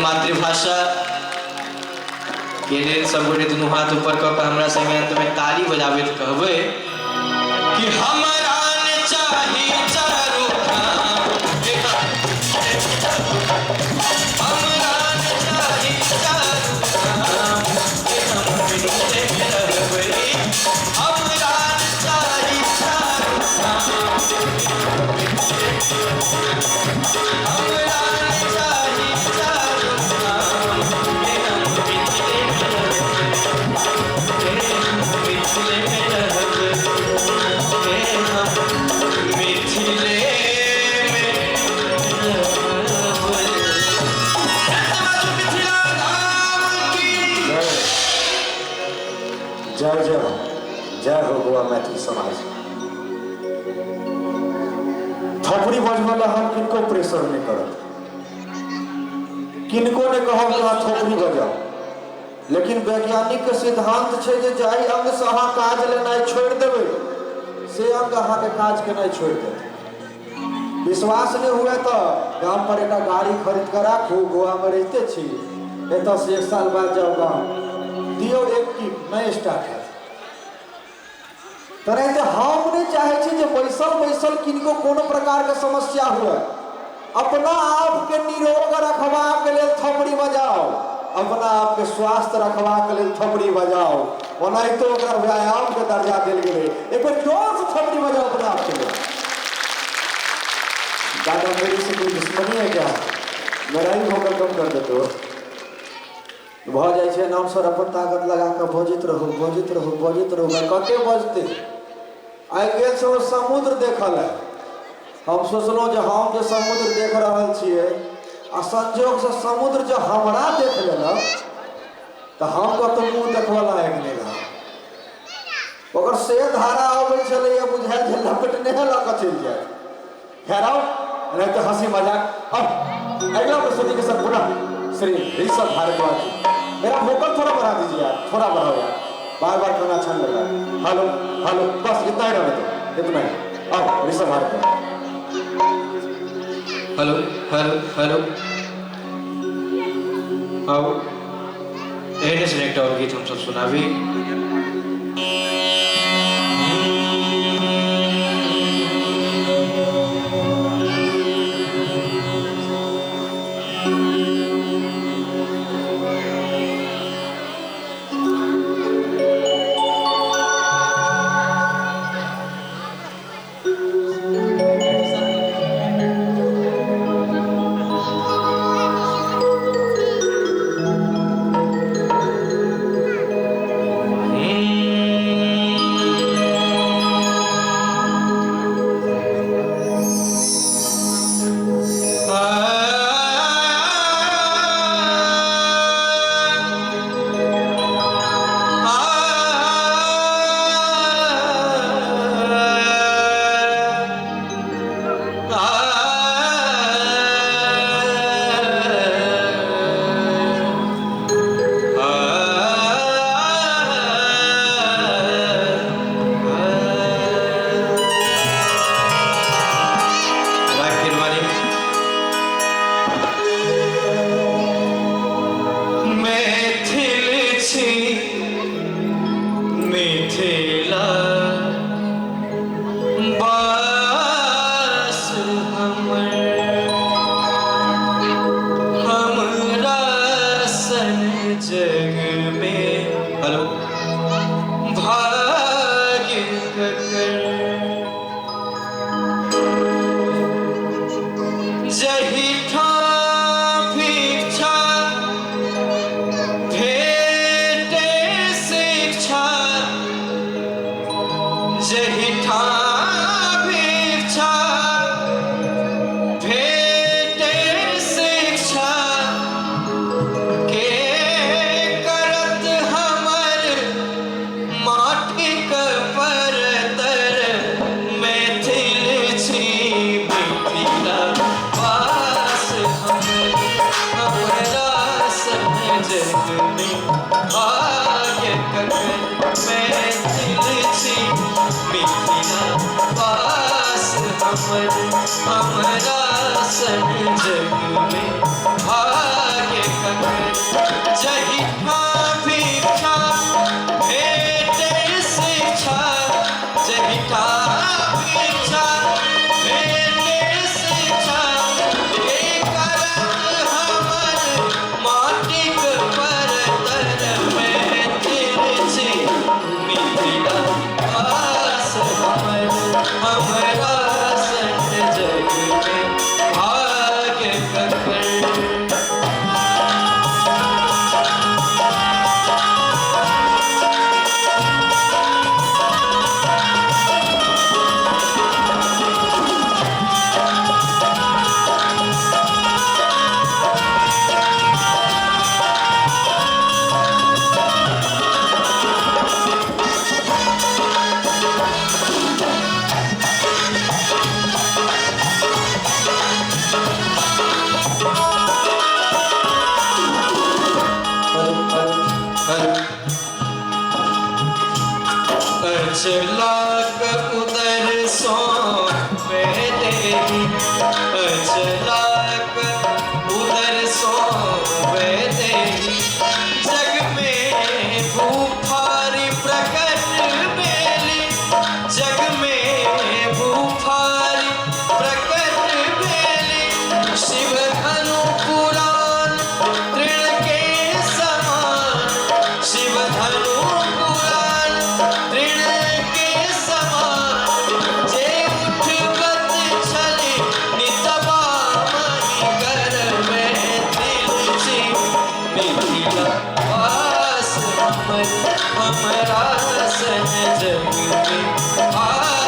मातृभाषा के लेल सब गोटे दुनू हाथ ऊपर कऽ कऽ हमरा संगे अंत में ताली बजाबैत कहबै कि हमरा ने चाही चारू धाम, हमरा ने चाही चारू धाम, हम मिथिले में रहबै, हमरा ने चाही चारू धाम, हमरा ने चाही चारू धाम, हम मिथिले में रहबै, हम मिथिले में रहबै, हम मिथिले में रहबै। मिथिला धाम की जय जय जय हो, जय हो गोवा मैथिल समाज। थपड़ी बजबै ला हम किनको प्रेशर नहि करब, किनको नहि कहब जे अहाँ थोपड़ी बजाउ, लेकिन वैज्ञानिक के सिद्धांत छै जे जाहि अंग से अहाँ काज लेनाइ छोड़ि देबै से अंग अहाँके काज केनाइ छोड़ि देत। विश्वास नहि हुए तऽ गाम पर एकटा गाड़ी खरीद कऽ राखू, गोवा में रहिते छी, एतऽ से 1 साल बाद जाउ गाम, दियौ एक किक नहि स्टार्ट हैत। तेनाहिते हम नहि चाहै छी जे बैसल बैसल किनको कोनो प्रकारके समस्या हुए। अपना आपके निरोग रखबाक लेल थपड़ी बजाओ, अपना आपके स्वास्थ्य रखबाक लेल थपड़ी बजाओ। ओनाहितो ओकरा व्यायाम के दर्जा देल गेलै। एक बेर जोर से थपड़ी बजाओ अपना आपके लेल। दादा मेरी से कोई दुश्मनी है क्या? मेरा ही वोकल कम कर देते हो। भऽ जाइ छै अनाउंसर अपन ताकत लगा कऽ बजैत रहू, बजैत रहू, बजैत रहू, भाइ कते बजतै। आइ गेल छलहुँ समुद्र देखऽ लए, हम सोचलहुँ जे हम जे समुद्र देख रहल छियै आ संजोगसँ समुद्र जँ हमरा देख लेलक तऽ हम कतहु मुँह देखबऽ लायक नहि रहब। ओकर से धारा अबै छलैए, बुझायल जे लपेटने लऽ कऽ चलि जायत। खैर आओ, नहीं तो हंसी मजाक। अब अगला प्रस्तुति के साथ पुनः श्री ऋषभ भारद्वाज जी। मेरा वोकल थोड़ा बढ़ा दीजिए यार, थोड़ा बढ़ाओ यार, बार बार कहना अच्छा नहीं लग रहा है। हेलो हेलो, बस इतना ही रहने दो, इतना ही। आओ Rishabh Bhardwaj. Hello hello hello, आओ एहने सन एकटा और गीत हमसब सुनाबी। मैथिल छी मिथिला बास हमर, हमरा सन जग में हेलो भाग्य ककर, जहि ठाम भिक्षा भेटे शिक्षा, जहि ठाम भिक्षा भेटे शिक्षा, के करत हमर माटिक परतर, मैथिल छी मिथिला वास हमर, हमरा सन जग में भाग्य ककर, मैथिल छी मिथिला वास हमर, हमरा सन जग में भाग्य अचलाक उदर सो वैदेही, अचलाक उदर सो वैदेही, जग में भूफारी प्रकट बेली, जग में भूफारी प्रकट बेली, शिव धनु पुराण तृण के समान, शिव धनु पुराण तृण के समान, जे उठबत छली नितबा मही कर मैथिल छी, मिथिला वास हमर, हमरा सन जग में।